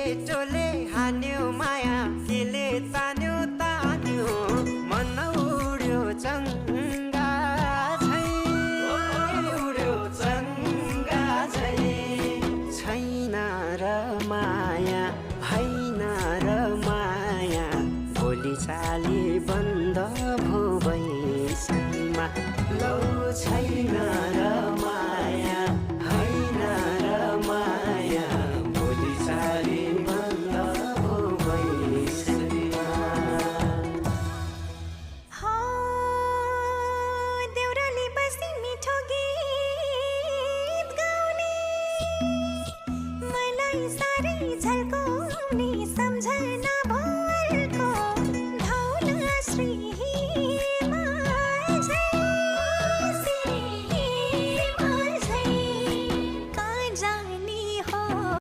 केटोले हान्यो माया केले तान्यो तान्यो मन उड्यो चङ्गा झै उड्यो चङ्गा झै छैन र माया